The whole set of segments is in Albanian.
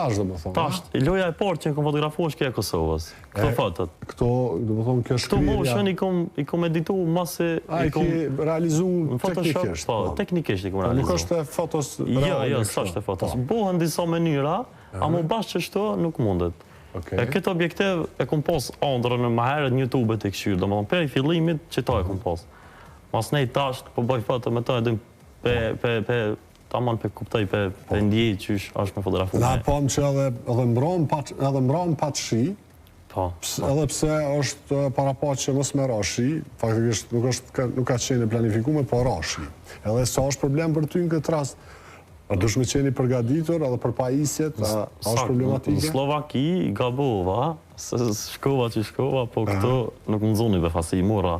tash, domethënë. Tash, loja e parë që e kom fotografu është kjo e Kosovës. Këto fotot. Këto, domethënë, kjo shkrirja... Këto motion i kom, i kom editu masi... A, i ki realizu teknikisht? Po, po, teknikisht i kom realizu. Nuk është e fotos jo, reale? Jo, jo, s'është e fotos. Po. Bohen disa mënyra, amo bash qështu nuk mundet. E këtë objektiv e kom pas andrën ma herët në YouTube të kqyrë, domethënë, prej fillimit qëta e kom pas. Masnej tash, po bëj foto me to edhe pe, pe, pe, Tamam pe kuptoj pe pe ndjej qysh është me fotografu. Na pamë që edhe edhe mbram pat edhe mbram pat shi. Po. Pse, edhe pse është parapa që mos me ra shi, faktikisht nuk është nuk ka qenë e planifikume, po ra shi. Edhe sa është problem për ty në këtë rast? A duhesh me qenë i përgatitur edhe për pajisjet, a, a është problematike? Në Sllovaki gabova, se shkova që shkova, po këtu nuk më zuni befasi, mora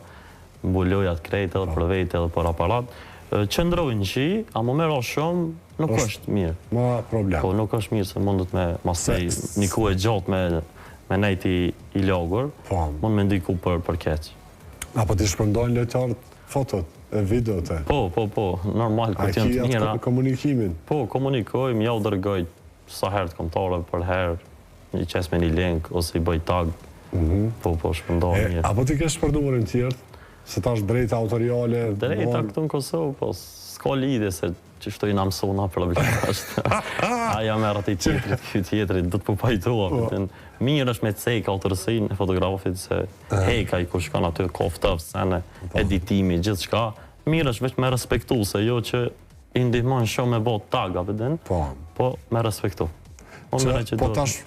mbulojat krejt edhe për vete edhe për aparat. Qëndrojnë shi, amo me ra shumë, nuk është mirë. Ma problem. Po nuk është mirë se mundet me masnej një kohë e gjatë me me nejt i, i lagur, po. mund me ndiku për, për keq. Apo t'i shpërndojnë lojtarët fotot e videot e? Po, po, po, normal, kur t'janë të mira. A ki atë komunikimin? Po, komunikojmë, ja u dërgoj sa herë të kombëtare për herë, I qes me një link ose i bëj tag. Mhm. Po, po, shpërndahet mirë. A po t'i keqpërdorin tjerët? Se tash drejta autoriale... Drejta këtu në Kosovë, po s'ka lidhje se qështu i na mësu na problem është. A ja merr atij tjetrit, ky tjetrit, do të po pajtoha. Po. Mirë është me cek autorësinë e fotografit se hek ai kur shkon aty ka ftoft sene, po. editimi, gjithçka. Mirë është veç me respektu se jo që i ndihmon shumë me bo tag, a po din? Po. Po me respektu. Po, po tash.